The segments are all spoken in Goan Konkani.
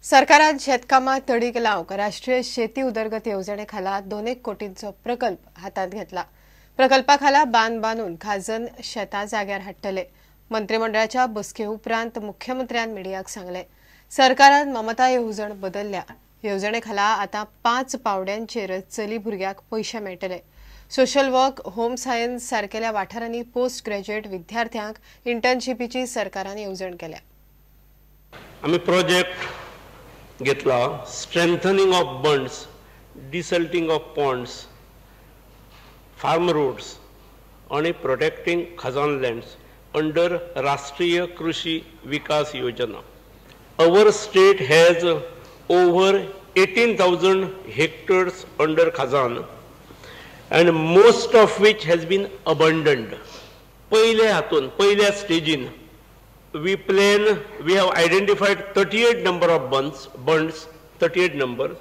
सरकारान शेतकामां तडीक लावंक राष्ट्रीय शेती उदरगत येवजणे खाला 2 कोटींचो प्रकल्प हातांत घेतला. प्रकल्पा खाला बांद बांदून खाजन शेतां जाग्यार हाडटले. मंत्रिमंडळाच्या बसके उपरांत मुख्यमंत्र्यान मिडियाक सांगले, सरकारान ममता येवजण बदलल्या. येवजणे खाला आतां 5 पावड्यांचेर चली भुरग्याक पयशे मेळटले. सोशल वर्क, होम सायन्स सारकेल्या वाठारांनी पोस्ट ग्रॅज्युएट विद्यार्थ्यांक इंटर्नशिपीची सरकारान येवजण केल्या. आमी प्रोजेक्ट घेतला strengthening of bunds, desilting of ponds, farm roads आनी protecting khazan lands under Rashtriya Krishi Vikas Yojana. Our state has over 18,000 hectares under khazan and most of which has been abandoned. पयले हातून पयल्या स्टेजीन we plan, we have identified 38 number of bunds, 38 numbers,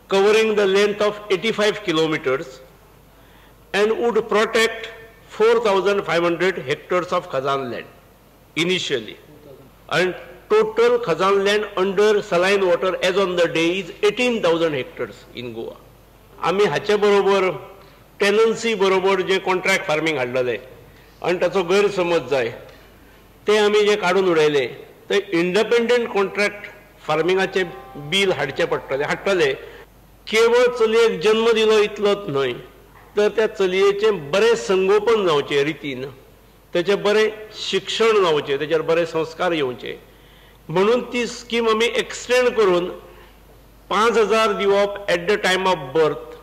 covering the length of 85 kilometers and would protect 4,500 hectares of khazan land initially. And total khazan land under saline water as on the day is 18,000 hectares in Goa. आमी हाचे बरोबर टेनन्सी बरोबर जे कॉन्ट्रॅक्ट फार्मिंग हाडलेले आनी ताचो गैरसमज जाय ते आमी जे काडून उडयले ते इंडिपेंडंट कॉन्ट्रॅक्ट फार्मिंगाचे बील हाडचें पडटलें, हाडटले. केवळ चलयेक जन्म दिलो इतलोच न्हय तर त्या चलयेचें बरें संगोपन जावचें रितीन, तेचें बरें शिक्षण जावचें, तेचेर बरे संस्कार येवचे म्हणून ती स्कीम आमी एक्सटेंड करून 5,000 दिवप at the time of birth,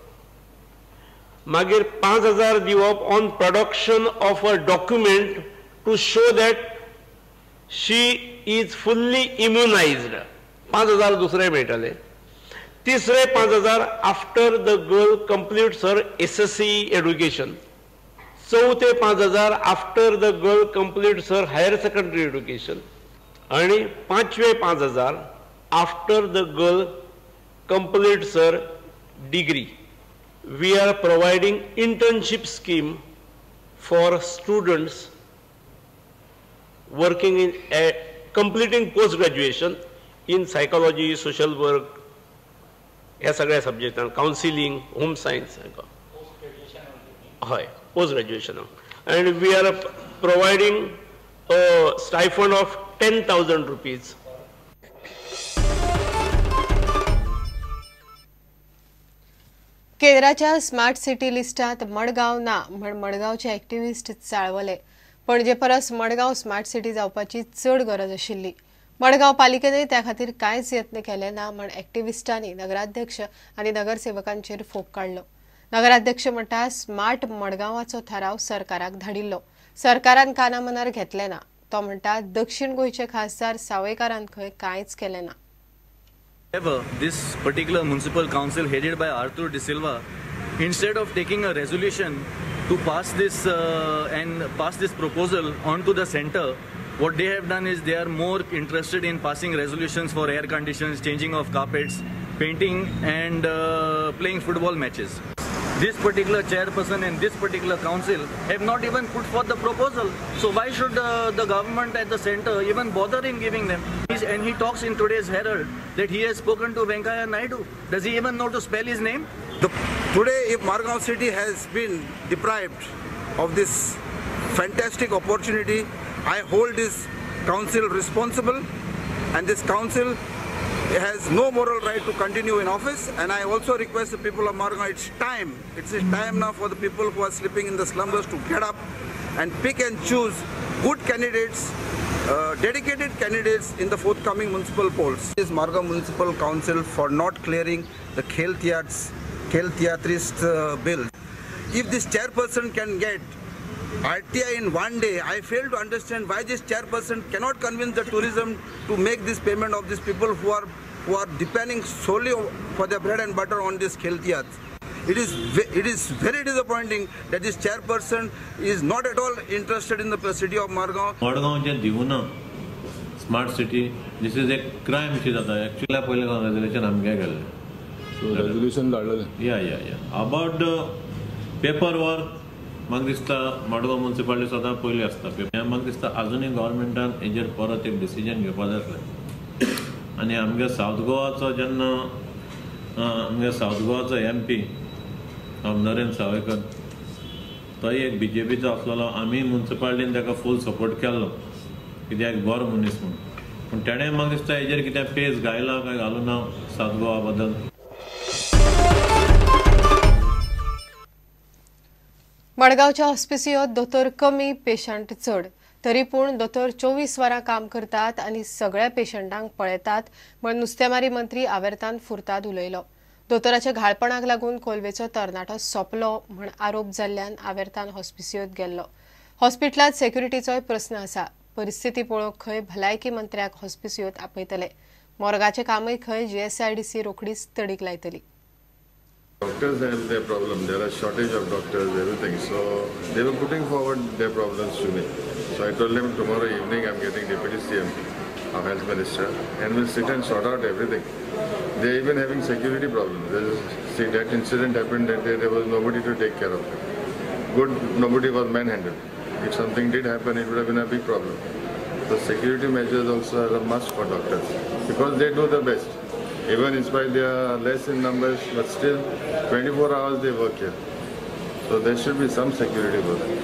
मागीर 5,000 दिवप on production of a document to show that she is fully immunised, 5,000 दुसरे मेळटले. तिसरे 5,000 after the girl completes her SSC education, चवथे 5,000 after the girl completes her higher secondary education आनी पांचवे 5,000 after the girl completes her degree. We are providing internship scheme for students working in completing post graduation in psychology, social work, ह्या सगळ्या सब्जेक्टान, कावन्सिलींग, होम सायन्स, हय, post graduation. And we are providing a stipend of 10,000 rupees. केंद्राच्या स्मार्ट सिटी लिस्टात मडगांव ना म्हण मडगांवचे एक्टिव्हिस्ट चाळवले. पणजे परस मडगांव स्मार्ट सिटी जावपाची चड गरज आशिल्ली. मडगांव पालिकेने त्या खातीर कांयच यत्न केले ना म्हण एक्टिव्हिस्टांनी नगराध्यक्ष आनी नगरसेवकांचेर फोग काडलो. नगराध्यक्ष म्हणटा स्मार्ट मडगांवाचो थाराव सरकाराक धाडिल्लो, सरकारान कानामनार घेतले ना. तो म्हणटा दक्षिण गोंयचे खासदार सावयकारान खंय कांयच केलें ना. However, this particular municipal council headed by Arthur De Silva, instead of taking a resolution to pass this and pass this proposal on to the center, what they have done is they are more interested in passing resolutions for air conditions, changing of carpets, painting and playing football matches. This particular chairperson and this particular council have not even put forth the proposal. So why should the government at the center even bother in giving them? And he talks in today's Herald that he has spoken to Venkaiah Naidu. Does he even know to spell his name? Today, if Margao city has been deprived of this fantastic opportunity, I hold this council responsible, and this council has no moral right to continue in office. And I also request the people of Margao, it's time now for the people who are sleeping in the slumbers to get up and pick and choose good candidates, dedicated candidates in the forthcoming municipal polls. This Margao Municipal Council for not clearing the Khel Theatrist bill. If this chairperson can get RTI in one day, I fail to understand why this chairperson cannot convince the tourism to make this payment of these people who are depending solely for their bread and butter on this Khel Theatre. It is very disappointing that this chairperson is not at all interested in the city of Margao. Margao जे दिवना smart city, this is a crime शी जाता. Actually पयलें रेजोल्यूशन आमगे केल्लें. So resolution धाडलेलें. Yeah. About the paper work, म्हाका दिसता मडगांव म्युनिसिपालिटी सदां पयलीं आसता. म्हाका दिसता आजुनूय गव्हर्मेंटान हेजेर परत एक डिसिजन घेवपा जाय आसलें. आनी आमगे सावथ गोवाचो जेन्ना आमगे south गोवाचो M P Narendra Sawaikar तोय एक बीजेपीचो आसलेलो. आमी मुन्सिपालिटीन ताका फूल सपोर्ट केल्लो कित्याक बरो मनीस म्हूण. पूण तेणें म्हाका दिसता हेजेर कितें पेज घायला काय घालूं ना सावथ गोवा बद्दल. मडगांवच्या हॉस्पिसियोत दोतोर कमी पेशंट चड, तरी पूण दोतोर 24 वरां काम करतात आनी सगळ्या पेशंटांक पळयतात म्हण नुस्तेमारी मंत्री आवेर्तान फुर्ताद उलयलो. दोतोराच्या घाळपणाक लागून कोलवेचो तरणाटो सोंपलो म्हण आरोप जाल्ल्यान आवेर्तान हॉस्पिसियोत गेल्लो. हॉस्पिटलांत सेक्युरिटीचोय प्रस्न आसा. परिस्थिती पळोवंक खंय भलायकी मंत्र्याक हॉस्पिसियोत आपयतले. मोर्गाचें कामय खंय जीएसआयडीसी रोखडीच तडीक लायतली. Doctors have their problem. There are shortage of doctors, everything. So they were putting forward their problems to me. So I told them tomorrow evening I'm getting Deputy CM, our Health Minister, and we'll sit and sort out everything. They're even having security problems. See, that incident happened that day, there was nobody to take care of it. Good, nobody was manhandled. If something did happen, it would have been a big problem. So security measures also are a must for doctors because they do the best. Even in spite they are less in numbers, but still 24 hours they work here. So there should be some security for them.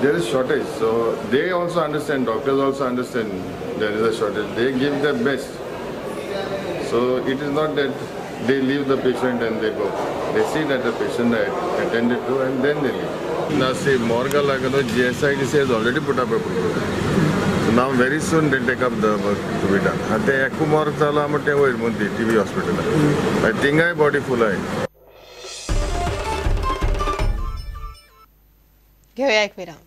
There is shortage, so they also understand, doctors also understand there is a shortage. They give their best. So it is not that they leave the patient and they go. They see that the patient are attended to and then they leave. Now see, Morga Lagano, GSIDC has already put up a proposal. So now very soon they'll take up the work to be done. And ekku morg जाला म्हण ते वयर मुंदी टीबी हॉस्पिटल थिंगाय बॉडी फुल आहे. घेऊया एक विराम.